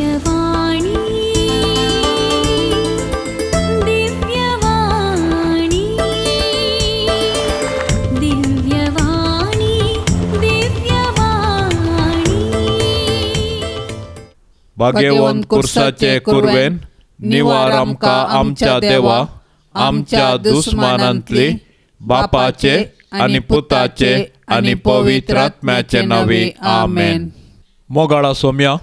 दिव्यवाणी दिव्यवाणी दिव्यवाणी दिव्यवाणी. भाग्यवंत कुर्साचे कुर्वेन निवार आमकां आमच्या देवा आमच्या दुस्मानांतली बापाचे आनी पुताचे आनी पवित्र आत्म्याचे नांवी आमेन. मोगाळा सोम्या,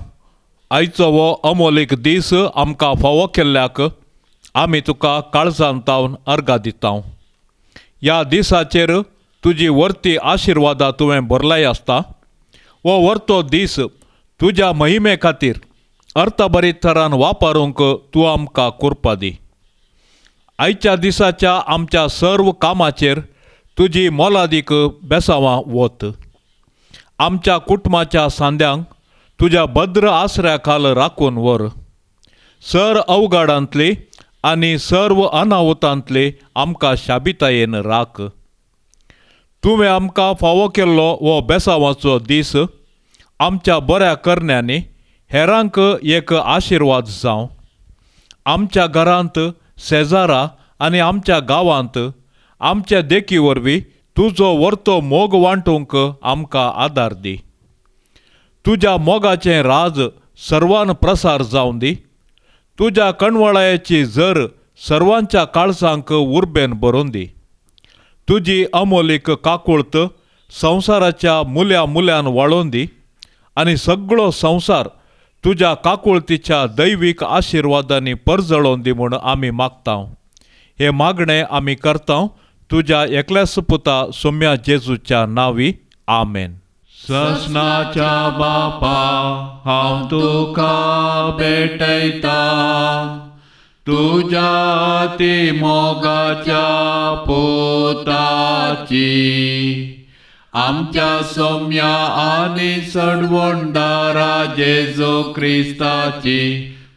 आयचो हो अमोलीक दीस आमकां फावो केल्ल्याक आमी तुका काळजान तावन अर्गां दिता. ह्या दिसाचेर तुजी वर्ती आशिर्वादां तुवें भरलाय आसता. हो वर्तो दीस तुज्या महिमे खातीर अर्थभरीत थरान वापरूंक तूं आमकां कुरपा दी. आयच्या दिसाच्या आमच्या सर्व कामाचेर तुजी मोलादीक बेसांवां वत. आमच्या कुटुंबाच्या सांद्यांक तुज्या भद्र आसऱ्या खाल राखून व्हर. सर अवघडांतली आनी सर्व अनाहुतांतली आमकां शाबितायेन राख. तुवें आमकां फावो केल्लो हो बेसांवाचो दीस आमच्या बऱ्या करण्यांनी हेरांक एक आशिर्वाद जावं. आमच्या घरांत, शेजारा आनी आमच्या गांवांत आमच्या देखी वरवीं तुजो वर्तो मोग वांटूंक आमकां आदार दी. तुज्या मोगाचें राज सर्वान प्रसार जावं दी. तुज्या कणवळायेची जर सर्वांच्या काळजांक उर्बेन भरून दी. तुजी अमोलीक काकुळत संवसाराच्या मुल्या मुल्यान वाळोवन दी आनी सगळो संवसार तुज्या काकुळतीच्या दैवीक आशिर्वादांनी परजळोवन दी म्हूण आमी मागता. हे मागणें आमी करता तुज्या एकल्याच पुता सोम्या जेजूच्या नांवी, आमेन. ससनाच्या बापा, हांव तुका भेटयता तुज्या ती मोगाच्या पुताची, आमच्या सोम्या आनी सडवणदारा जेजू क्रिस्ताची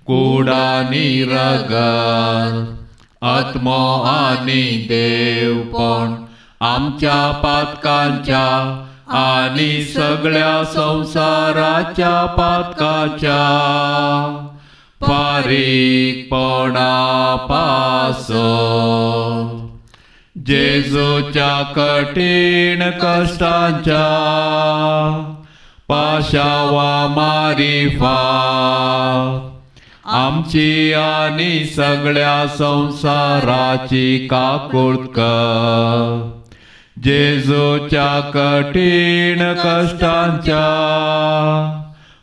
कुडानी रगत, आत्मो आनी देवपण आमच्या पातकांच्या आनी सगळ्या संवसाराच्या पातकाच्या फारीकपणा पासत, जेजूच्या कठीण कश्टांच्या पाशावा मारिफात आमची आनी सगळ्या संवसाराची काकूळत कर. जेजूच्या कठीण कश्टांच्या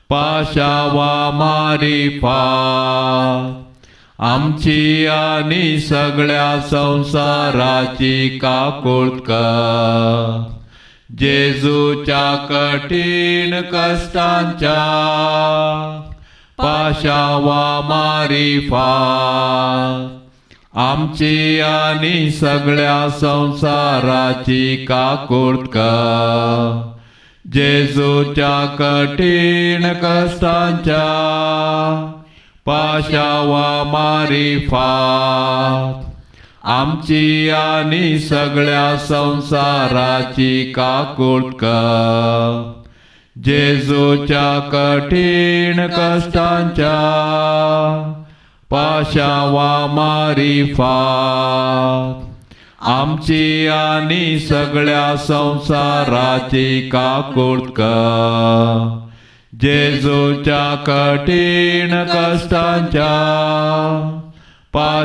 पाशावा मारिफात आमची आनी सगळ्या संवसाराची काकूळत कर. जेजूच्या कठीण कश्टांच्या पाशावा मारिफात आमची आनी सगळ्या संवसाराची काकूळत कर. जेजूच्या कठीण कश्टांच्या पाशावा मारिफात आमची आनी सगळ्या संवसाराची काकूळत कर. जेजूच्या कठीण कश्टांच्या पाशावा मारिफात आमची आनी सगळ्या संवसाराची काकूळत कर. जेजूच्या कठीण कश्टांच्या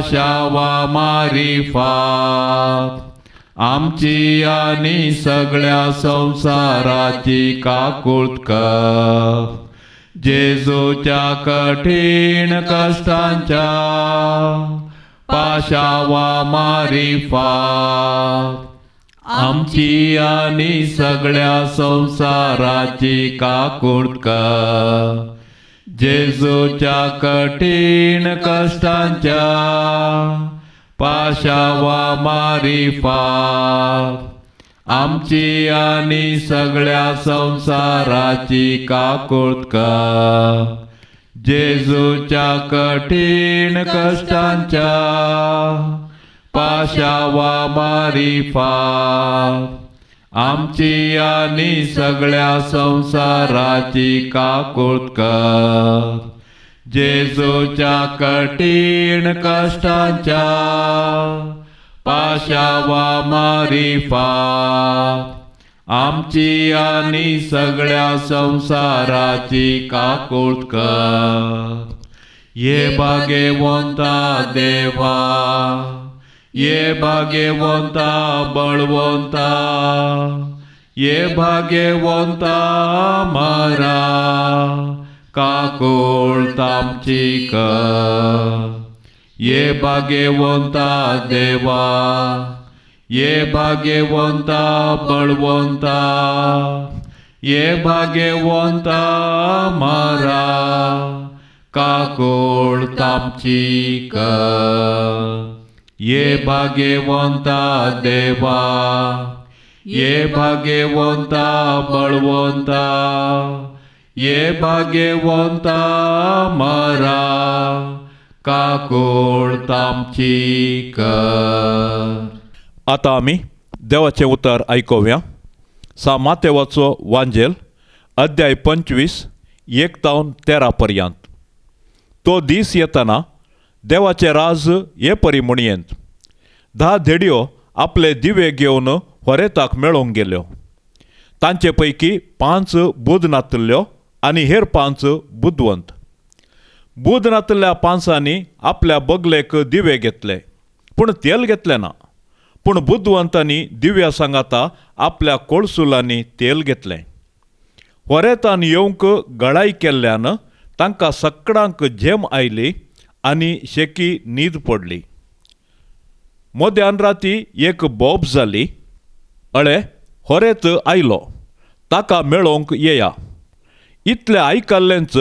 पाशावा मारिफात आमची आनी सगळ्या संवसाराची काकूळत कर. जेजूच्या कठीण कश्टांच्या पाशावा मारिफात आमची आनी सगळ्या संवसाराची काकूळत कर. जेजूच्या कठीण कश्टांच्या पाशावा मारिफात आमची आनी सगळ्या संवसाराची काकूळत कर. जेजूच्या कठीण कश्टांच्या पाशावा मारिफात आमची आनी सगळ्या संवसाराची काकूळत कर. जेजूच्या कठीण कश्टांच्या पाशावा मारिफात आमची आनी सगळ्या संवसाराची काकूट कर. ये भाग्यवंता देवा, ये भाग्यवंता बळवंता, ये भाग्यवंता मारा काकूट आमची कर. ये भाग्यवंता देवा, ये भाग्यवंता बळवंता, ये भाग्यवंता मारा काकूट आमची कर. ये भाग्यवंता देवा, ये भाग्यवंता बळवंता, ये भाग्यवंता मारा काकूट आमची कर. आतां आमी देवाचें उतर आयकुया. सा मातेवाचो वांजेल अध्याय 25 1 तावन 13 पर्यंत. तो दीस येतना देवाचें राज हे परी म्हणयेंत. 10 धेडयो आपले दिवे घेवन होरेताक मेळोवंक गेल्यो. तांचे पैकी 5 बुद नातल्ल्यो आनी हेर 5 बुदवंत. बुद नातल्ल्या 5 आपल्या बगलेक दिवे घेतले पूण तेल घेतलें ना. पूण बुदवंतांनी दिव्या सांगाता आपल्या कोळसुलांनी तेल घेतलें. होरेतान येवंक गळाय केल्ल्यान तांकां सकडांक झेम आयली आनी शेकी न्हीद पडली. मध्यान राती एक बोब जाली. अळे होरेत आयलो, ताका मेळोवंक येया. इतलें आयकल्लेंच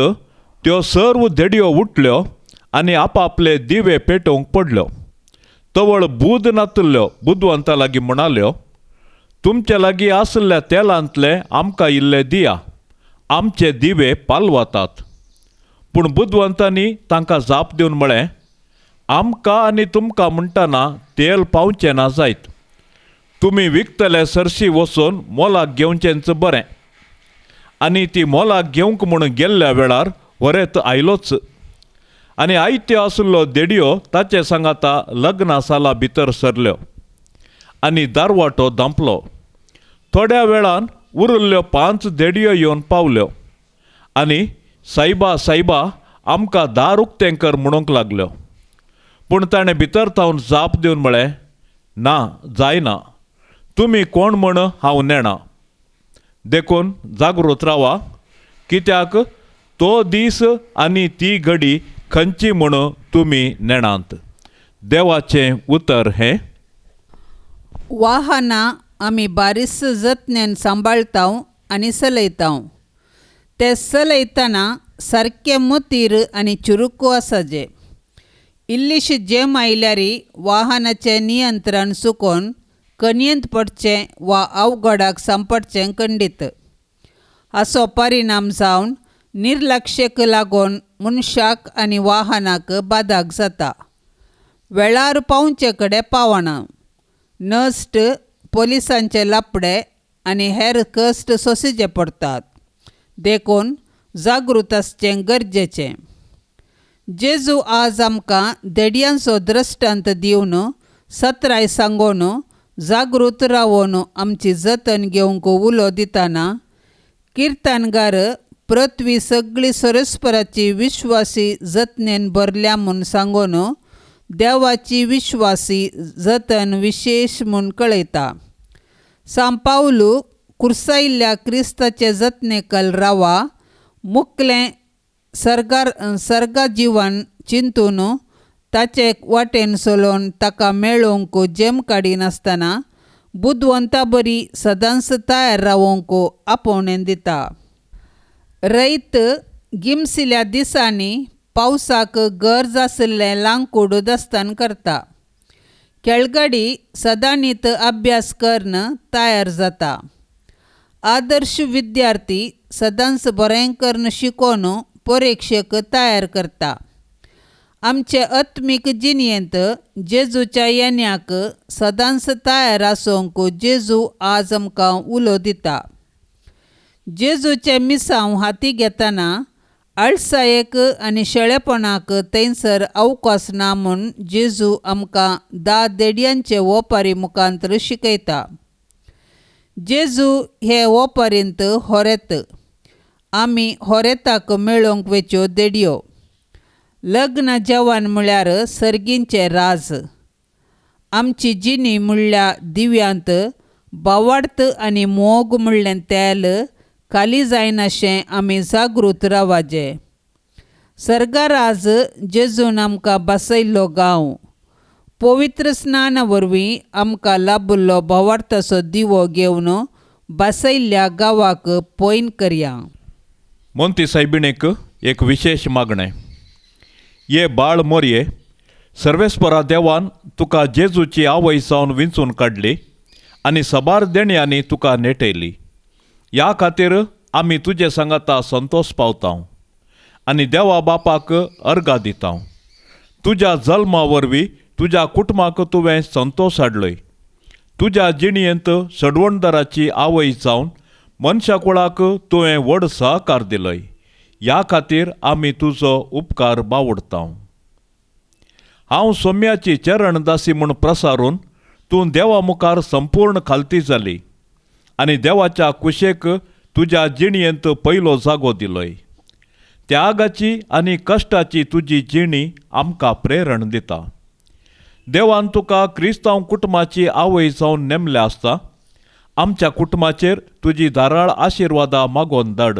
त्यो सर्व धेडयो उठल्यो आनी आपापले दिवे पेटोवंक पडल्यो. तवळ बूद नातल्ल्यो बुदवंता लागीं म्हणाल्यो, तुमचे लागीं आशिल्ल्या तेलांतले आमकां इल्ले दिया, आमचे दिवे पालवतात. पूण बुदवंतांनी तांकां जाप दिवन म्हळें, आमकां आनी तुमकां म्हणटना तेल पावचें ना जायत. तुमी विकतले सरशी वचून मोलाक घेवचेंच बरें. आनी ती मोलाक घेवंक म्हूण गेल्ल्या वेळार व्हरेत आयलोच आनी आयत्यो आशिल्लो देडयो ताचे सांगाता लग्ना साला भितर सरल्यो आनी दारवाटो धांपलो. थोड्या वेळान उरिल्ल्यो 5 देडयो येवन पावल्यो आनी सायबा सायबा आमकां दार उक्तें कर म्हणूंक लागल्यो. पूण ताणें भितर थावन जाप दिवन म्हळें, ना जायना, तुमी कोण म्हण हांव नेणा. देखून जागृत रावा, कित्याक तो दीस आनी ती घडी खंयची म्हण तुमी नेणांत. देवाचें उतर हें. वाहनां आमी बारीस जतनेन सांबाळता आनी चलयता. ते चलयतना सारकें मतीर आनी चुरुको आसाजे. इल्लीशी जेम आयल्यार वाहनाचें नियंत्रण चुकोवन कणयेंत पडचें वा अवघडाक सांपडचें खंडीत. हाचो परिणाम जावन निर्लक्षेक लागून मनशाक आनी वाहनाक बादाक जाता. वेळार पावचे कडेन पावना. नश्ट पोलिसांचे लापडे आनी हेर कश्ट सोंसचे पडटात. देखून जागृत आसचें गरजेचें. जेजू आज आमकां देडयांचो दृश्टांत दिवन सत्राय सांगून जागृत रावन आमची जतन घेवंक उलो दितना किर्तनगार पृथ्वी सगळी सरस्पराची विश्वासी जतनेन भरल्या म्हूण सांगून देवाची विश्वासी जतन विशेश म्हूण कळयता. सांव पावलू कुर्सायिल्ल्या क्रिस्ताचे जतनेकल रावा मुकलें सर्गार सर्गा जिवन चिंतून ताचे वाटेन चलोवन ताका मेळोवंक जेम काडिनासतना बुदवंता बरी सदांच तयार रावोवंक आपोवणें दिता. रयत गिमसिल्या दिसांनी पावसाक गरज आशिल्लें लांकूड दस्तान करता. खेळगडी सदांनीत अभ्यास करून तयार जाता. आदर्श विद्यार्थी सदांच बरें करून शिकोवन परिक्षेक तयार करता. आमचे आत्मीक जिणेंत जेजूच्या येण्याक सदांच तयार आसूंक जेजू आज आमकां उलो दिता. जेजूचें मिसांव हाती घेतना आळसायेक आनी शेळेपणाक थंयसर अवकाश ना म्हूण जेजू आमकां 10 देडयांचे ओपारी मुखांतर शिकयता. जेजू हे ओपारींत होरेत, आमी होरेताक मेळोवंक वेच्यो देडयो. लग्न जेवण म्हळ्यार सर्गींचें राज. आमची जिणी म्हणल्या दिव्यांत बावार्थ आनी मोग म्हणलें तेल खाली जायनाशें आमी जागृत रावाचें. सर्गराज जेजून आमकां बसयल्लो गांव. पवित्र स्नाना वरवीं आमकां लाबिल्लो भावार्थाचो दिवो घेवन बसयल्ल्या गांवाक पयन करया. मोंती सायबिणेक एक विशेश मागणें. ये बाळ मोरये, सर्वेस्परा देवान तुका जेजूची आवय जावन विंचून काडली आनी साबार देण्यांनी तुका नेटयली. ह्या खातीर आमी तुजे सांगाता संतोश पावता आनी देवा बापाक अर्गां दिता. तुज्या जल्मा वरवीं तुज्या कुटुंबाक तुवें संतोश हाडलोय. तुज्या जिणयेंत सडवणदाराची आवय जावन मनशा कुळाक तुवें व्हड सहकार दिलोय. ह्या खातीर आमी तुजो उपकार बावडता. हांव सोम्याची चरणदासी म्हूण प्रसारून तूं देवा मुखार संपूर्ण खालती जाली आनी देवाच्या कुशेक तुज्या जिणयेंत पयलो जागो दिलोय. त्यागाची आनी कश्टाची तुजी जिणी आमकां प्रेरण दिता. देवान तुका क्रिस्तांव कुटुंबाची आवय जावन नेमल्या आसता. आमच्या कुटुंबाचेर तुजी धाराळ आशिर्वादां मागोवन धाड.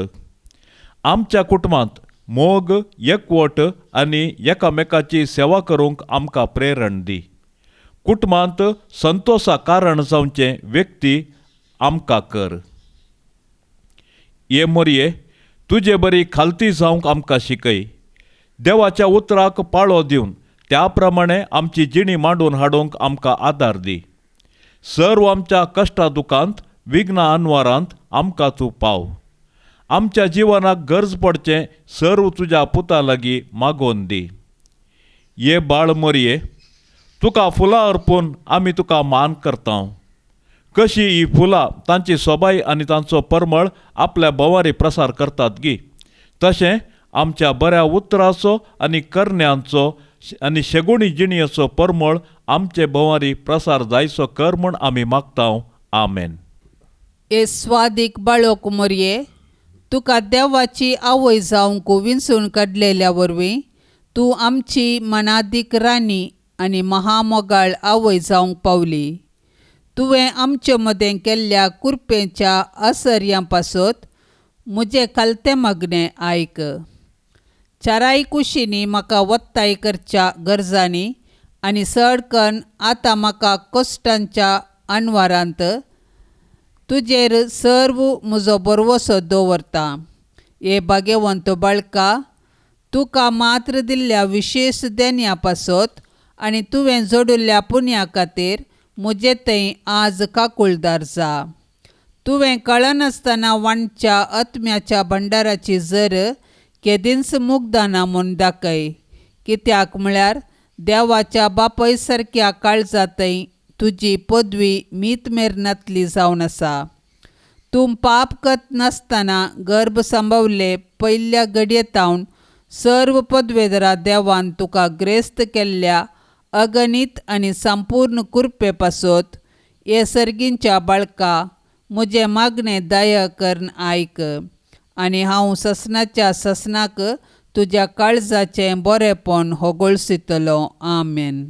आमच्या कुटुंबांत मोग, एकवट आनी एकामेकाची सेवा करूंक आमकां प्रेरण दी. कुटुंबांत संतोशा कारण जावचें व्यक्ती आमकां कर. ये मोरये, तुजे बरी खालती जावंक आमकां शिकय. देवाच्या उतराक पाळो दिवन त्या प्रमाणे आमची जिणी मांडून हाडूंक आमकां आदार दी. सर्व आमच्या कश्टा दुखांत, विघ्ना अनवारांत आमकां तूं पाव. आमच्या जिवनाक गरज पडचें सर्व तुज्या पुता लागीं मागोवन दी. ये बाळ मोरये, तुका फुलां अर्पून आमी तुका मान करता. कशी ही फुलां तांची सोबाय आनी तांचो परमळ आपल्या भोंवारी प्रसार करतात गी, तशें आमच्या बऱ्या उतराचो आनी करण्यांचो आनी शेगुणी जिणयेचो परमळ आमचे भोंवारी प्रसार जायचो कर म्हूण आमी मागता. आमेन. हे स्वादीक बाळोक मोरये, तुका देवाची आवय जावंक विंचून काडलेल्या वरवीं तूं आमची मनादीक राणी आनी महामोगाळ आवय जावंक पावली. तुवें आमचे मदें केल्ल्या कुरपेच्या आसर्यां पासत म्हजें खालतें मागणें आयक. चाराय कुशींनी म्हाका वत्ताय करच्या गरजांनी आनी सडकन आतां म्हाका कश्टांच्या अनवारांत तुजेर सर्व म्हजो बरवसो दवरता. हे भाग्यवंत बाळका, तुका मात्र दिल्ल्या विशेश देण्या पासत आनी तुवें जोडिल्ल्या पुण्या खातीर म्हजे थंय आज काकुळदार जा. तुवें कळनासतना वांटच्या आत्म्याच्या भंडाराची जर केदींच मुग्दाना म्हूण दाखय. कित्याक म्हळ्यार देवाच्या बापय सारक्या काळजांतय तुजी पदवी मीत मेरनातली जावन आसा. तूं पाप करत नासतना गर्भ सांबावले पयल्या घडयेतावन सर्व पदवेदरा देवान तुका ग्रेस्त केल्ल्या अगणीत आनी संपूर्ण कुरपे पासत हे सर्गींच्या बाळका म्हजें मागणें दया करून आयक आनी हांव ससनाच्या ससनाक तुज्या काळजाचें बरेंपण होगळसितलो. आमेन.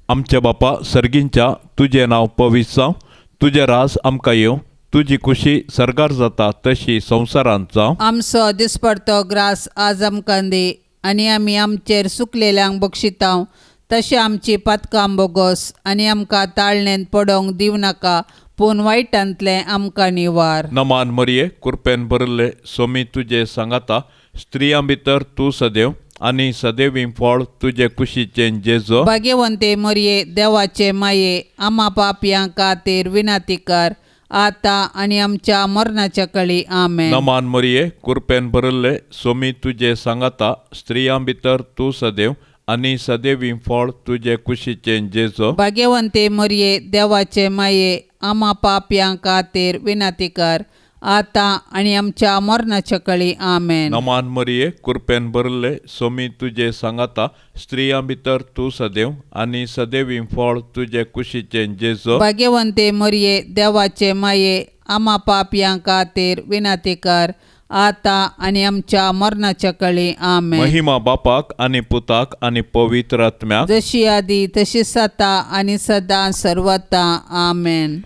आमच्या बापा सर्गींच्या, तुजें नांव पवित्र जावं, तुजें राज आमकां येवं, तुजी खुशी सर्गार जाता तशी संवसारांत जावं. आमचो दिसपडतो ग्रास आज आमकां दी आनी आमी आमचेर सुकलेल्यांक बक्षितांव तशें आमची पातकां बोगस आनी आमकां ताळणेंत पडोवंक दिवं नाका, पूण वायटांतलें आमकां निवार. नमान मरिये, कुरपेन भरिल्ले सोमी तुजे सांगाता, स्त्रियां भितर तूं सदैव आनी सदैवी फळ तुजे कुशीचें जेजो. भाग्यवंते मरिये, देवाचे माये, आमा पापयां खातीर विनंती कर आतां आनी आमच्या मरणाच्या कळी. आमेन. नमान मरिये, कुरपेन भरिल्ले सोमी तुजे सांगाता, स्त्रियां भितर तूं सदैव आनी सदैवी फळ तुजे कुशीचें जेजो. भाग्यवंते मरिये, देवाचे माये, आमा पापयां खातीर विनंती कर आतां आनी आमच्या मरणाच्या कळी. आमेन. नमान मरिये, कृपेन भरले, सोमी तुजे सांगाता, स्त्रियां भितर तूं सदैव आनी सदैवी फळ तुजे कुशीचें जेजो. भाग्यवंते मरिये, देवाचे माये, आमा पापयां खातीर विनंती कर, आतां आनी आमच्या मरणाच्या कळी. आमेन. महिमा बापाक आनी पुताक आनी पवित्र आत्म्याक, जशी आदी तशी आतां आनी सदां सर्वता. आमेन.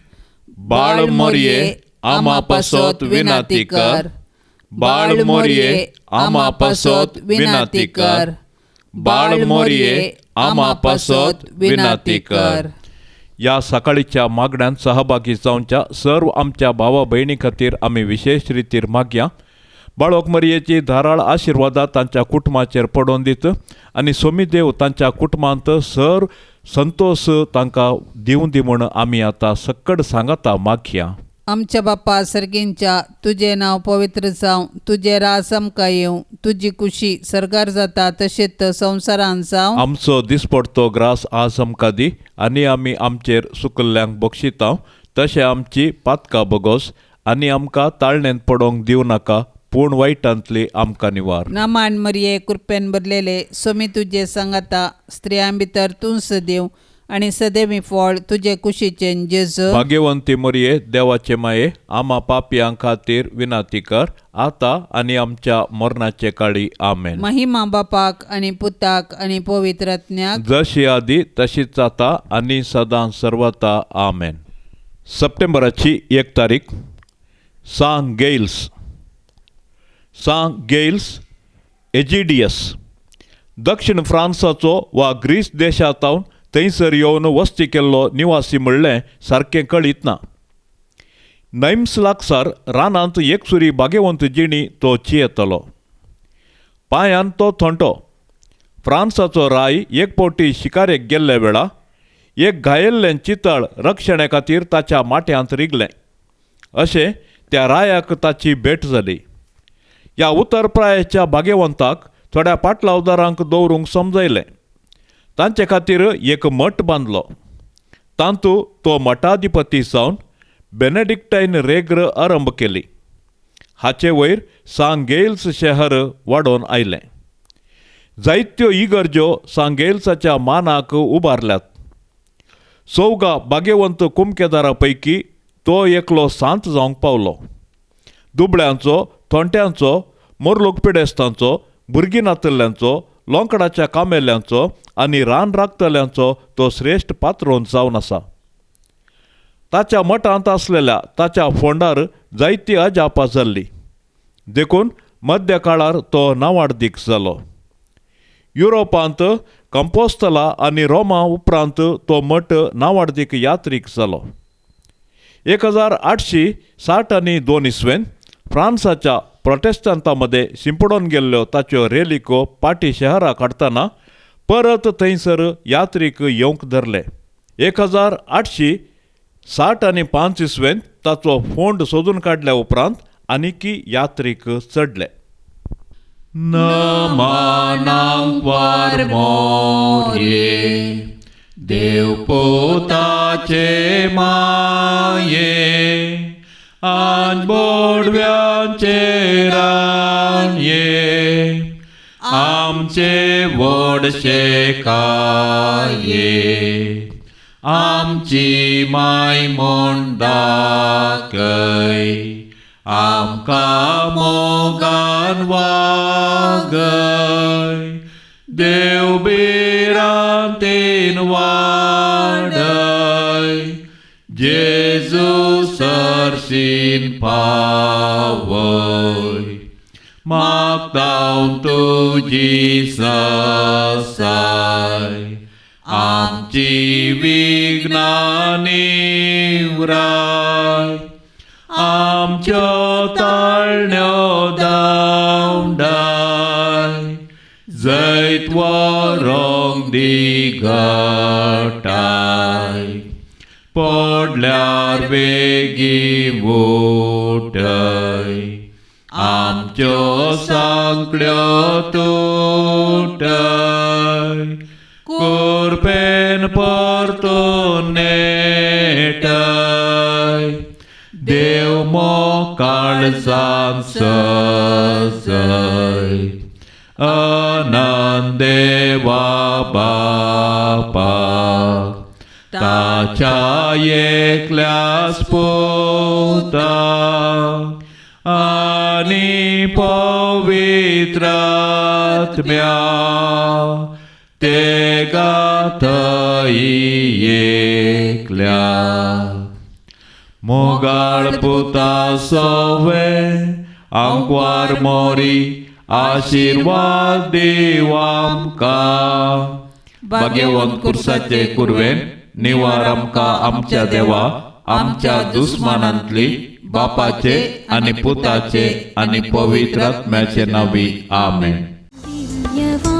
बाळ मोरये, आमा पासत विनंती कर. बाळ मोरये, आमा पासत विनंती कर. बाळ मोरये, आमा पासत विनंती कर. ह्या सकाळीच्या मागण्यांत सहभागी जावच्या सर्व आमच्या भावा भयणी खातीर आमी विशेश रितीर मागया. बाळोक मरयेची धाराळ आशिर्वादा तांच्या कुटुंबाचेर पडोवन दित आनी सोमी देव तांच्या कुटुंबांत सर संतोष तांकां दिवं दी म्हूण आमी आतां सक्कड सांगाता मागया. आमच्या बापा सर्गींच्या, तुजें नांव पवित्र जावं, तुजें राज आमकां येवं, तुजी कुशी सर्गार जाता तशेंच संवसारांत जावं. आमचो दिसपडतो ग्रास आज आमकां दी आनी आमी आमचेर सुकल्ल्यांक बक्षितांव तशें आमची पातकां बगोस आनी आमकां ताळणेंत पडोवंक दिवं नाका, पूण वायटांतली आमकां निवार. नामान मरिये, कृपेन भरलेले, सोमी तुजे सांगाता, स्त्रियां भितर तूं सदैव आनी सदैवी फळ तुजे कुशीचें जेजू. भाग्यवंती मरिये, देवाचे माये, आमा पापयां खातीर विनंती कर, आतां आनी आमच्या मरणाचे काळी. आमेन. महिमा बापाक आनी पुताक आनी पवित्र आत्म्याक, जशी आदी तशीच आतां आनी सदां सर्वता. आमेन. सप्टेंबराची 1 तारीख, सांग गेल्स. सांग गेल्स एजिडियस दक्षिण फ्रांसाचो वा ग्रीस देशांत थंयसर येवन वस्ती केल्लो निवासी म्हणलें सारकें कळीत ना. नैम्स लागसार रानांत एकसुरी भाग्यवंत जिणी तो चियेतलो. पांयान तो थोंटो. फ्रांसाचो राय एक फावटी शिकारेक गेल्ले वेळा एक घायेल्लें चितळ रक्षणे खातीर ताच्या माट्यांत रिगलें. अशें त्या रायाक ताची भेट जाली. ह्या उतरप्रायेच्या भाग्यवंताक थोड्या पाटलावदारांक दवरूंक समजयलें. तांचे खातीर एक मठ बांदलो. तांतू तो मठाधिपती जावन बेनेडिक्टायन रेग्र आरंभ केली. हाचे वयर सांगेल्स शहर वाडोवन आयलें. जायत्यो इगर्ज्यो सांगेल्साच्या मानाक उबारल्यात. चौगा भाग्यवंत कुमकेदारा पैकी तो एकलो सांत जावंक पावलो. दुबळ्यांचो, थोंट्यांचो, मोरलोक पिडेस्तांचो, भुरगीं नातल्ल्यांचो, लोंकडाच्या कामेल्यांचो आनी रान राखतल्यांचो तो श्रेश्ठ पात्रोन जावन आसा. ताच्या मठांत आसलेल्या ताच्या फोंडार जायती अजापां जाल्ली, देखून मध्य काळार तो नावाडदीक जालो. युरोपांत कंपोस्तला आनी रोमा उपरांत तो मठ नावाडदीक यात्रीक जालो. 1862 इसवेन फ्रांसाच्या प्रोटेस्टंता मदें शिंपडून गेल्ल्यो ताच्यो रेलिको पाटी शहराक हाडटना परत थंयसर यात्रीक येवंक धरले. 1865 इसवेंत ताचो फोंड सोदून काडल्या उपरांत आनीकी यात्रीक चडले. नमानांक वार मोरये, देवपोताचे माये, आनी बोडव्यांचे रानये, आमचे व्हडशे काये, आमची माय म्हूण दाखय, आमकां मोगान वागय, देव भिरांतेन वाडय, जेजू सरसीन पावय, मागतां तुजी ससाय, आमची विघ्नां निवराय, आमच्यो ताळण्यो धांवडाय, जैत व्हरूंक दी घटाय, पडल्यार बेगीन उठय, आमच्यो सांकळ्यो तुटय, कुरपेन परतून नेटय, देव आत्मो काळजान सजय अनंत देवा बापा ताच्या एकल्याच पुता आनी पवित्रात्म्या ते गाथई एकल्या मोगाळ पुता सोवे आंकवार मोरी आशिर्वाद देव आमकां भाग्यवंत कुर्साचे कुरवेन निवार आमकां आमच्या देवा आमच्या दुस्मानांतली बापाचे आनी पुताचे आनी पवित्र आत्म्याचे नावी आमेन. दिव्यवाणी.